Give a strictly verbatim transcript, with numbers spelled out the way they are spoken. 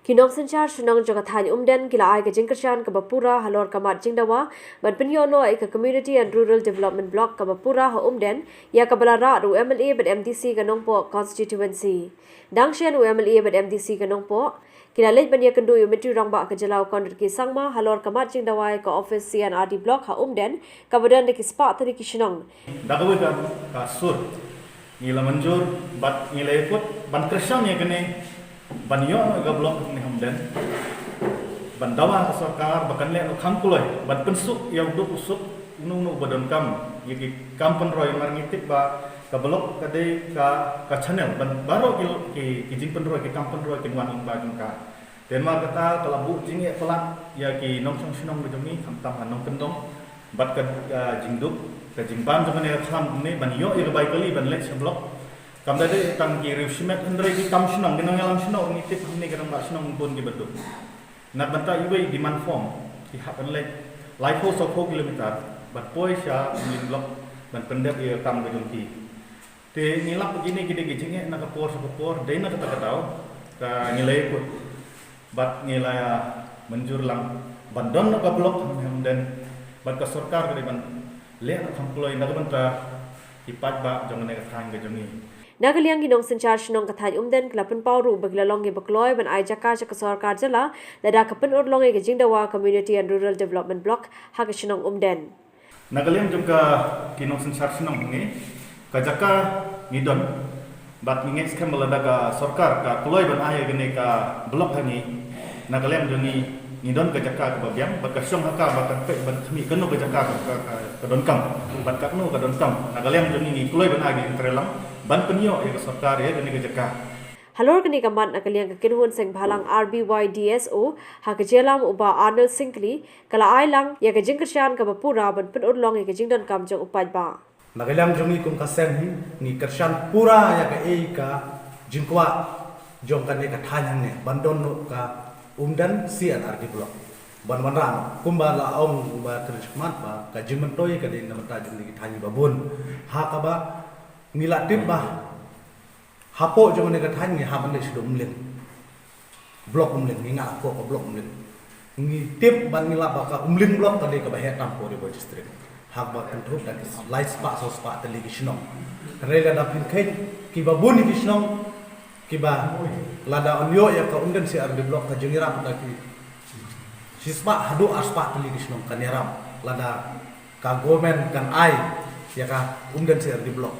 Ki nongsynshar shnong jong ka thaiñ Umden ki la ai ka jingkyrshan kaba pura halor ka mat jingdawa ban pynïoh noh ïa ka Community and Rural Development Block kaba pura ha Umden, ïa kaba la rah da u M L A bad M D C ka Nongpoh constituency. Dang shen u M L A bad M D C ka Nongpoh ki la leit ban ïakynduh ïa u Myntri Rangbah ka jylla u Conrad K Sangma halor ka mat jingdawa ïa ka office C and R D Block ha Umden kaba don da ki spah tylli ki shnong. Da kawei ka, ka sur ngi la mynjur bad ngi la ïakut ban kyrshan ïa kane ban ïoh noh ka block hangne ha Umden, ban dawa ka sorkar ba kan leh noh kham kloi ban pynsuk ïa u duk u suk uno uno uba donkam ïa ki kam pynroi. Namar ngi tip ba ka block ka dei ka, ka channel ban baroh ki, ki, ki jingpynroi, ki kam pynroi kin wan lyngba jong ka. Te namar kata ka la buh jingeh palat ïa ki nongshong shnong ka jong ngi, khamtam ha nongkyndong bad ka, ka jingduk, ka jingbam jong kane ka khlam kumne ban ïoh ïa ka bai kali ban leit sha block. Kam da dei tang ki riew shimet, hynrei ki kam shnong, ki nongïalam shnong, ngi tip hangne ka rangbah shnong bun kiba duk. Na ka bynta iwei i demand form ki hap ban leit laiphew sawphew kilometer ban poi sha Umling block ban pyndep ïa ka kam ka jong ki. Te ngi lap ba kine ki dei ki jingeh na ka por sha ka por, dei na kata ka daw ka ngi la ïakut bad ngi la mynjur lang ban don noh ka block hangne ha Umden bad ka sorkar ka dei ban leh noh kham kloi na ka bynta ki paidbah jong kane ka thaiñ ka jong ngi. Na ka liang ki nongsynshar shnong ka thaiñ Umden ki la pynpaw ruh ba ki la long kiba kloi ban ai jaka sha ka sorkar jylla lada ka pynurlong ïa ka jingdawa Community and Rural Development Block ha ka shnong Umden. Na ka liang jong ka ki nongsynshar shnong hangne, ka jaka ngi don bad ngi ngeit skhem ba lada ka sorkar ka kloi ban ai ïa kane ka block ha ngi, na ka liang jong ngi ngi don ka jaka kaba biang bad ka shong ha ka ba kan peit ban khmih kano ka jaka ka, ka, ka donkam bad katno ka donkam. Na ka liang jong ngi ngi kloi ban ai ka jingtreilang ban pynïoh ïa ka sorkar ïa kane ka jaka. Halor kane ka mat, na ka liang ka kynhun seng bhalang R B Y D S O ha ka jingïalam u Bah Arnold Syngkli ka la ai lang ïa ka jingkyrshan kaba pura ban pynurlong ïa ka jingdonkam jong u paidbah. Na ka liang jong ngi kum ka seng hi, ngi kyrshan pura ïa kaei ka jingkwah jong kane ka thaiñ hangne ban don noh ka Umden C and R D block ban wanrah noh. Kumba la ong u Bah Kyrshkmat ba ka jingmyntoi ka dei na ka bynta jong ngi ki thaiñ ba bun. Ha kaba ngi la tip ba hapoh jong kane ka thaiñ ngi hap ban leit sha Umling, block Umling, ngi ngat hapoh ka block Umling. Ngi tip bad ngi lap ba ka Umling block ka dei kaba heh tam hapoh Ri Bhoi District. Ha kaba kynthup da ki lai spah saw spah tylli ki shnong. Hynrei lada phin kheiñ kiba bun ki shnong kiba lada yn ïoh ïa ka Umden C R D block ka jingïarap da ki shispah haduh arspah tylli ki shnong kan ïarap lada ka government kan ai ïa ka Umden C R D block.